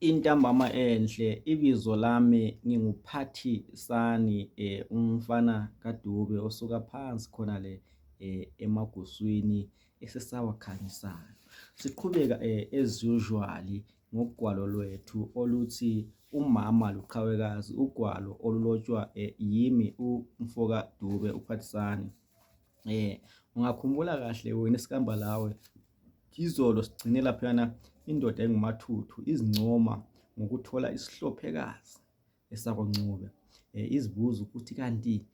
Intambama enhle, ibizo lami nginguphathisani umfana kaDube osuka phansi khona le emaguswini esesawakhanyisayo. Siqhubeka as usual ngogwalo lwethu oluthi umama luqhawekazi, ugwalo olulotshwa yimi umfoka Dube uphathisani. Ungakhumbula kahle wena esikamba lawe izolo sigcine laphana indoda engumathuthu izincoma ngokuthola isihlophekazi esakoNcube, izibuza ukuthi kanti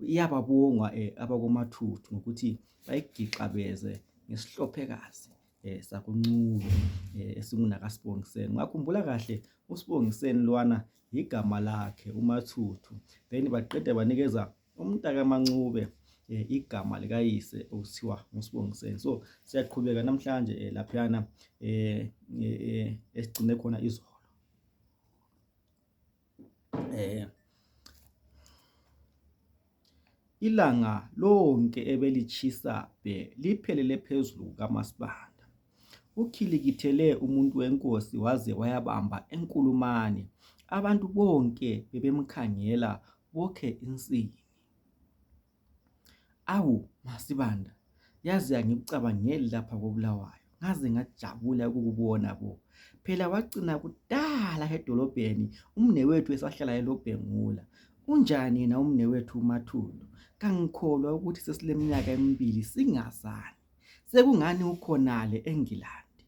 iyababonga abakomathuthu ngokuthi bayigiqabeze ngesihlophekazi sakoNcube esingunakaSibongiseni. Ngakhumbula kahle uSibongiseni lwana igama lakhe uMathuthu, then baqeda banikeza umntaka kaMancube igama likayise okuthiwa nguSibongiseni. So siyaqhubeka namhlanje laphana esigcine khona izolo. Ilanga lonke ebelichisa liphelele phezulu kaMaSibanda. Ukhilikithele umuntu wenkosi waze wayabamba enkulumane. Abantu bonke bebemkhangela bokhe insini. Awu Masibanda, yazi angikucabangeli lapha koBulawayo, ngaze ngajabula ukukubona bo. Phela wagcina kudala edolobheni, umnewethu esahlala eLobhengula. Unjani yena umnewethu uMathuthu? Kangikholwa ukuthi sesileminyaka emibili singazani. Sekungani ukhonale eNgilandi.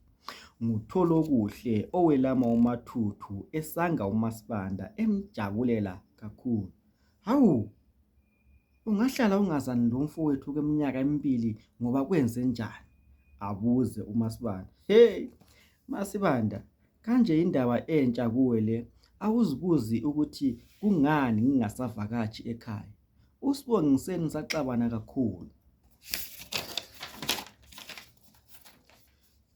Ngutholokuhle owelama uMathuthu esanga uMasibanda emjabulela kakhulu. Hawu, ungahlala ungazani lo mfowethu kweminyaka emibili ngoba kwenze njani? Abuze uMasibanda. Hey Masibanda, kanje indaba entsha kuwe le. Awuzibuzi ukuthi kungani ngingasavakashi ekhaya? uSibongiseni saxabana kakhulu.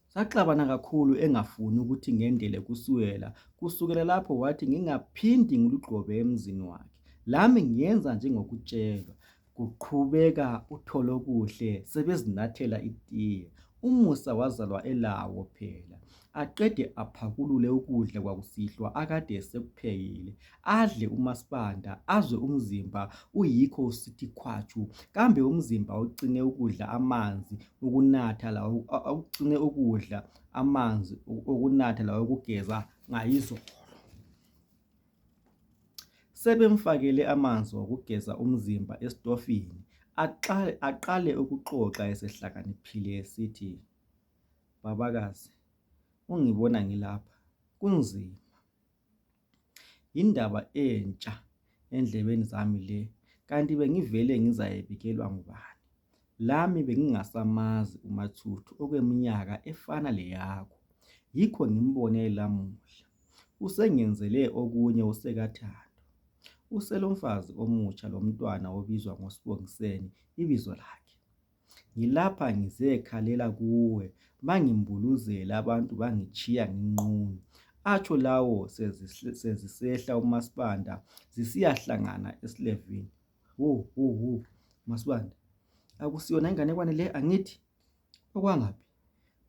Saxabana kakhulu engafuni ukuthi ngendele kuSuela. Kusukela lapho wathi ngingaphindi ngilugqobe emzini wakhe. Lami ngiyenza njengokutshelwa. Kuqhubeka utholokuhle sebezinathela itiye. Umusa wazalwa elawo phela. Aqede aphakulule ukudla kwakusihlwa akade sekuphekile. Adle uMasibanda azwe umzimba uyikho usithi khwatshu. Kambe umzimba ucine ukudla amanzi ukunatha lawo ucine ukudla amanzi okunatha lawo ukugeza ngayizolo. Sebemfakele amanzi okugeza umzimba estofini. Aqale ukuxoxa esehlakaniphile esithi, babakazi, ungibona ngilapha kunzima. Indaba entsha endlebeni zami le, kanti bengivele ngizayebikelwa ngubani. Lami bengingasamazi uMathuthu okweminyaka efana leyakho. Yikho ngimbone lamuhla. Usengenzele okunye usekathando. Uselomfazi omutsha lomntwana obizwa ngoSibongiseni ibizo lakhe. Ngilapha ngizekhalela kuwe, bangimbuluzela abantu bangichiya nginqunu. Atsho lawo sezisehla uMasibanda zisiyahlangana esilevini. Wo Masibanda, akusiyona inganekwane le angithi? Okwangaphi?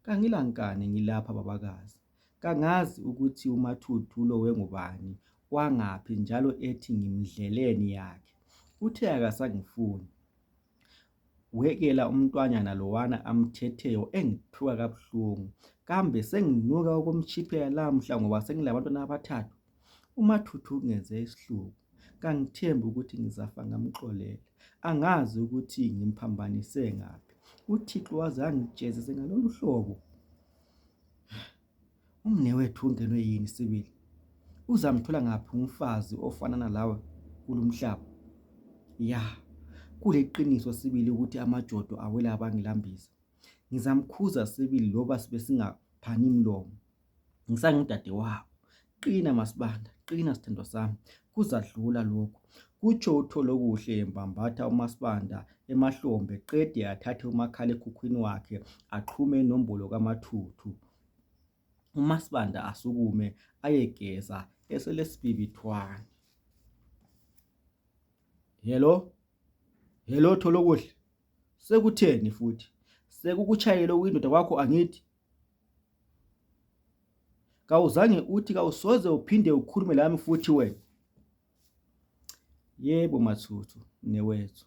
Kangilankane ngilapha babakazi. Kangazi ukuthi uMathuthu lo wengubani, wangaphi njalo ethi ngimdleleni yakhe. Uthe akasangifuni. Wekela umntwanyana lowana amthetheyo engithuka kabuhlungu. Kambe senginuka ukumchiphela lamhla ngoba sengilabantwana abathathu. uMathuthu ungenze isihluku. Kangithembi ukuthi ngizafa ngamxolela. Angazi ukuthi ngimphambanise ngaphi. uThixo waze angijezise ngalolu hlobo. Umnewethu ungenwe yini sibili? Uzamthola ngaphi umfazi ofana nalawe kulomhlaba? Ya, kuleqiniso sibili ukuthi amajodo awela abangilambisa. Ngizamkhuza sibili loba sibe singaphani imlomo. Ngisangidade wabo. Qina Masibanda, qina sithando sami. Kuzadlula lokho. Kutsho utholokuhle embambatha uMasibanda emahlombe qede athathe umakhala ekhukhwini wakhe aqhume inombolo kaMathuthu. uMasibanda asukume ayegeza eselesibibithwana. Hello tholokuhle. Sekutheni futhi? Sekukuchayela uyindoda kwakho angithi? Kawuzange uthi kawusoze uphinde ukhulume lami futhi wena? Yebo Mathuthu, mnewethu.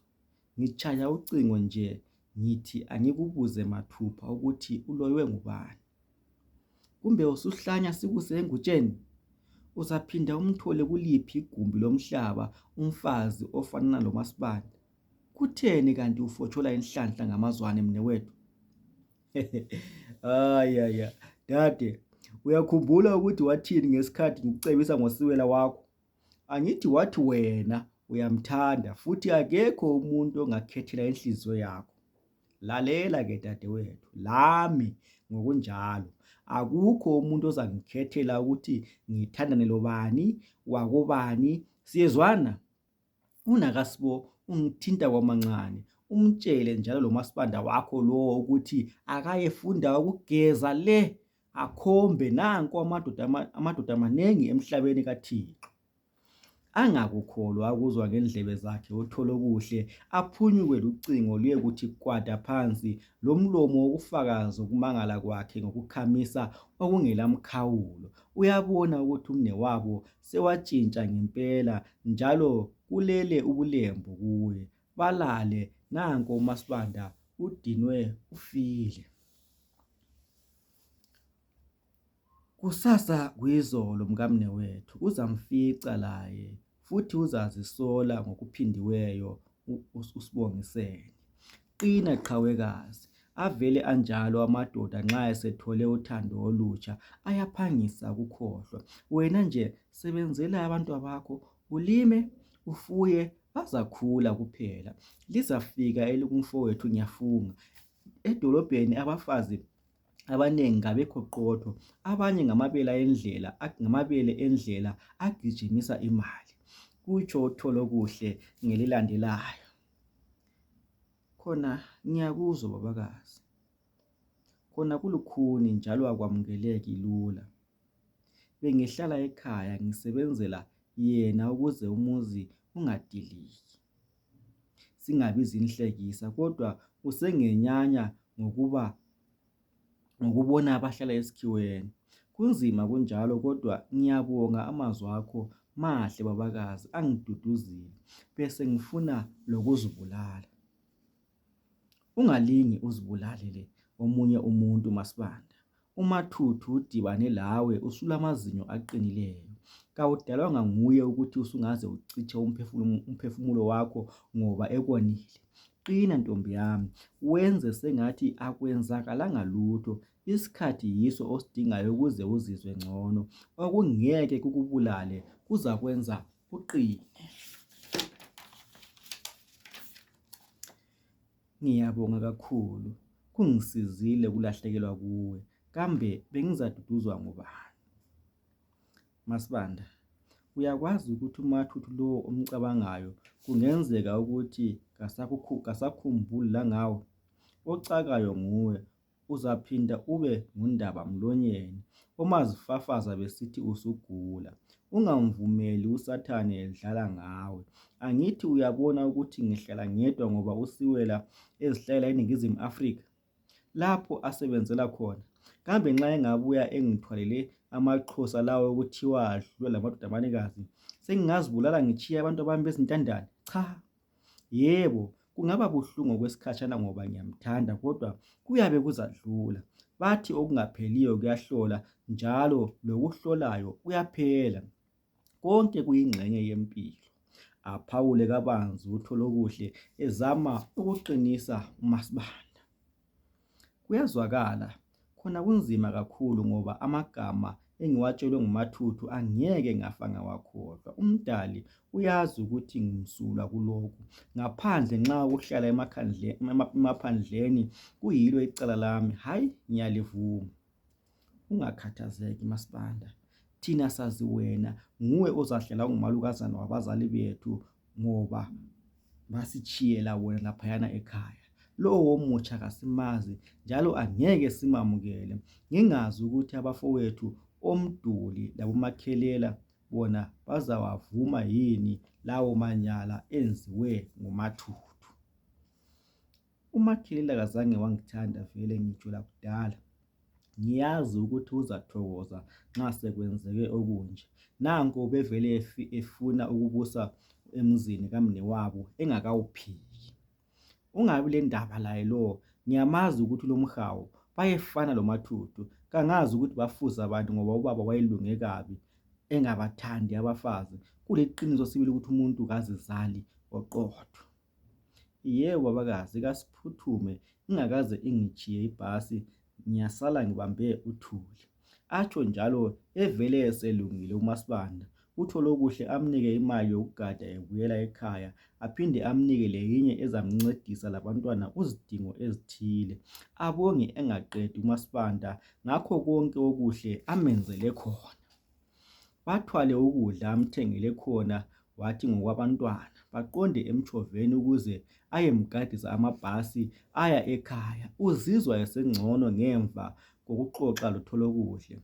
Ngitshaya ucingo nje ngithi angikubuze mathupha ukuthi uloywe ngubani. Kumbe usuhlanya sikuse engutsheni? Uzaphinda umthole kuliphi igumbi lomhlaba umfazi ofana nalo Masibanda? Kutheni kanti ufotshola inhlanhla ngamazwane mnewethu? Ayaya, dade, uyakhumbula ukuthi wathini ngesikhathi ngikucebisa ngosiwela wakho? Angithi wathi wena uyamthanda futhi akekho umuntu ongakhethela inhliziyo yakho. Lalela ke dadewethu, lami ngokunjalo. Akukho umuntu ozangikhethela ukuthi ngithandane lobani, wakobani. Siyezwana? UNakasibo ungithinta kwamancane. Umtshele njalo lo Masibanda wakho lo ukuthi akayefunda ukugeza le, akhombe nanko amadoda amanengi emhlabeni kaThixo. Angakukholwa akuzwa ngendlebe zakhe uTholokuhle, aphunyukwe lucingo luye kuthi kwada phansi lomlomo wokufakaza ukumangala kwakhe ngokukhamisa okungelamkhawulo. Uyabona ukuthi umnewabo sewatshintsha ngempela njalo kulele ubulembu kuye. Balale nanko uMasibanda udinwe ufile. Kusasa kuyizolo mkamnewethu, uzamfica laye futhi uzazisola ngokuphindiweyo uSibongisene. Qina qhawekazi. Avele anjalo amadoda nxa esethole uthando olutsha ayaphangisa ukukhohlwa. Wena nje sebenzela abantu bakho, ulime, ufuye, bazakhula kuphela. Lizafika elikumfowethu ngiyafunga. Edolobheni abafazi abanengi ngabekho qotho, abanye ngamabele endlela agijimisa imali. Kutsho uTholokuhle ngelilandelayo. Khona ngiyakuzwa babakazi. Khona kulukhuni njalo akwamukeleki lula. Bengihlala ekhaya ngisebenzela yena ukuze umuzi ungadiliki. Singabizi inhlekisa kodwa usengenyanya ngokubona abahlala esikhiweni. Kunzima kunjalo kodwa ngiyabonga amazwi akho mahle babakazi, angiduduzile bese ngifuna lokuzibulala. Ungalingi uzibulalele omunye umuntu Masibanda. UMathuthu udibane lawe usulamazinyo aqinileyo. Kawudalwanga nguye ukuthi usungaze uciche umphefumulo wakho ngoba ekonile. Qina ntombi yami, wenze sengathi akwenzakalanga lutho. Isikhathi yiso osidingayo ukuze uzizwe ngcono. Okungeke kukubulale kuza kwenza uqine. Ngiyabonga kakhulu. Kungisizile kulahlekelwa kuwe. Kambe bengizaduduzwa ngubani? Masibanda, uyakwazi ukuthi uMathuthu lo omcabangayo kungenzeka ukuthi kasakhumbuli la ngawe. Ocakayo nguwe, uzaphinda ube ngundaba mlonyeni. Omazifafaza besithi usugula. Ungamvumeli uSathane edlala ngawe. Angithi uyabona ukuthi ngihlala ngedwa ngoba uSiwela ezihlalela eNingizimu Afrika lapho asebenzela khona. Kambe nxa engabuya engithwalele amaqhosa lawo ukuthiwa adlula lamadoda amanikazi, sengingazibulala ngichiya abantu abami bezintandane? Cha. Yebo, kungaba buhlungu kwesikhatshana ngoba ngiyamthanda kodwa kuyabe kuzadlula. Bathi okungapheliyo kuyahlola njalo lokuhlolayo kuyaphela. Konke kuyingxenye yempilo. Aphawule kabanzi uTholokuhle ezama ukuqinisa uMasibanda. Kuyazwakala khona kunzima kakhulu ngoba amagama engiwatshelwe nguMathuthu angeke ngafa ngawakhohlwa. Umdali uyazi ukuthi ngimsulwa kulokhu. Ngaphandle nxa ukuhlala emaphandleni kuyilo icala lami, hayi ngiyalivuma. Ungakhathazeki Masibanda. Thina sazi wena nguwe ozahlala ungumalukazana wabazali bethu ngoba basichiyela wena laphayana ekhaya. Lowo omutsha kasimazi njalo angeke simamukele. Ngingazi ukuthi abafowethu omduli labomakhelela bona bazawavuma yini lawo manyala enziwe nguMathuthu. uMakhelela kazange wangithanda vele ngitsho lakudala. Ngiyazi ukuthi uzathokoza nxa sekwenzeke okunje. Nanko ubevele efuna ukubusa emzini kamnewabo engakawuphiki. Ungabi lendaba laye lowo. Ngiyamazi ukuthi lomhawu bayefana lomathuthu. Kangazi ukuthi bafuza abantu ngoba ubaba wayelunge kabi engabathandi abafazi. Kuliqiniso sibili ukuthi umuntu kazizali oqotho. Yebo babakazi, kasiphuthume ingakaze ingitshiye ibhasi, ngiyasala ngibambe uthuli. Atsho njalo evele eselungile uMaSibanda. Uthole okuhle amnike imali yokugada ebuyela ekhaya, aphinde amnike leyinye ezamncedisa labantwana uzidingo ezithile. Abonge engaqedi uMaSibanda ngakho konke okuhle amenzele khona. Bathwale ukudla amthengele khona, wathi ngokwabantwana baqonde emtshoveni ukuze ayemgadisa amabhasi aya ekhaya. Uzizwa esengcono ngemva kokuxoxa loTholokuhle,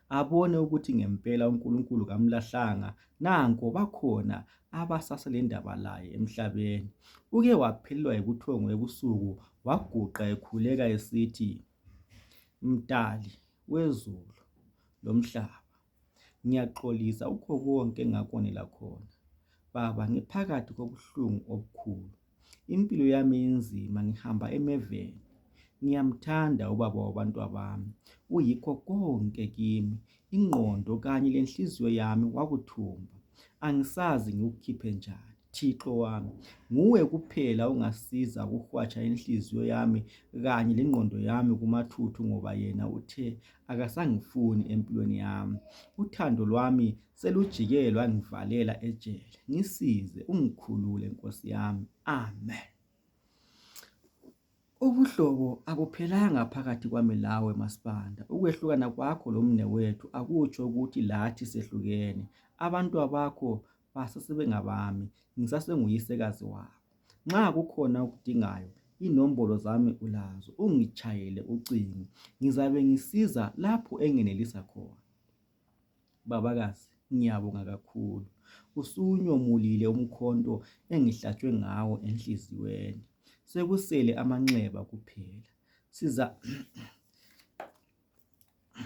abone ukuthi ngempela uNkulunkulu kamlahlanga. Nanko bakhona abasaselendaba laye emhlabeni. Uke waphelelwa yibuthongo ebusuku, waguqa ekhuleka esithi, Mdali wezulu lomhlaba, ngiyaxolisa ukho konke engakonela khona. Baba, ngiphakathi kobuhlungu obukhulu. Impilo yami inzima, ngihamba emeveni. Ngiyamthanda ubaba wabantwabami. Uyikho konke kimi. Ingqondo kanye lenhliziyo yami wakuthumba. Angisazi ngikukhiphe njani. Thixo wami, nguwe kuphela ongasiza ukuhwatsha inhliziyo yami kanye lengqondo yami kumathuthu, ngoba yena uthe akasangifuni empilweni yami. Uthando lwami selujike lwangivalela ejele. Ngisize, ungikhulule Nkosi yami. Amen. Ubuhlobo abuphelanga phakathi kwami lawe Masibanda. Ukwehlukana kwakho lomnewethu akutsho ukuthi lathi sehlukene. Abantwabakho basasebengabami, ngisasenguyisekazi wabo. Nxa kukhona okudingayo, inombolo zami ulazo. Ungitshayele ucingo, ngizabe ngisiza lapho engenelisa khona. Babakazi, ngiyabonga kakhulu. Usunyomulile umkhonto engihlatshwe ngawo enhliziyweni. Sekusele amanxeba kuphela.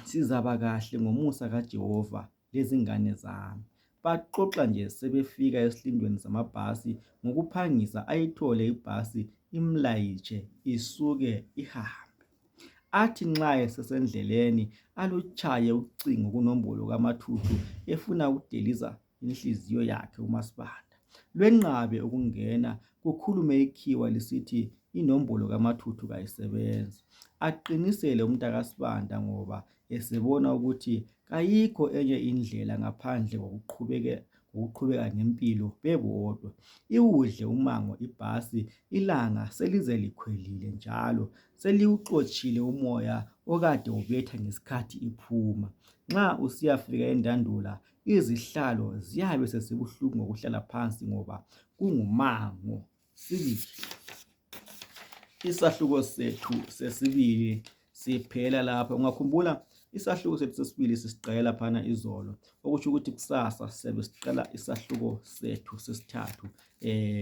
Sizaba kahle ngomusa kaJehova lezingane zami. Baxoxa nje sebefika esilindweni samabhasi ngokuphangisa ayithole ibhasi imlayitshe isuke ihambe. Athi nxa esesendleleni alutshaye ucingo kunombolo kamathuthu efuna ukudeliza inhliziyo yakhe uMaSibanda. Lwenqabe ukungena, kukhulume ikhiwa lisithi inombolo kamathuthu kayisebenzi. Aqinisele umntakaSibanda ngoba esebona ukuthi kayikho enye indlela ngaphandle kokuqhubeka ngempilo bebodwa. Iwudle umango ibhasi, ilanga selize likhwelile njalo seliwuxotshile umoya okade ubetha ngesikhathi iphuma. Nxa usiyafika eNdandula, izihlalo ziyabe sesibuhlungu ngokuhlala phansi ngoba kungumango. Sibili. Isahluko sethu sesibili siphela lapha. Ungakhumbula isahluko sethu sesibili sisiqala phana izolo, okutsho ukuthi kusasa siyabe siqala isahluko sethu sesithathu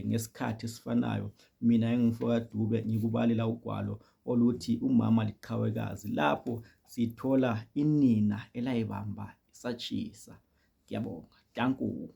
ngesikhathi esifanayo. Mina engingumfowakaDube ngikubalela ugwalo oluthi umama liqhawekazi, lapho sithola inina elayibamba isatshisa. Ngiyabonga. Danku.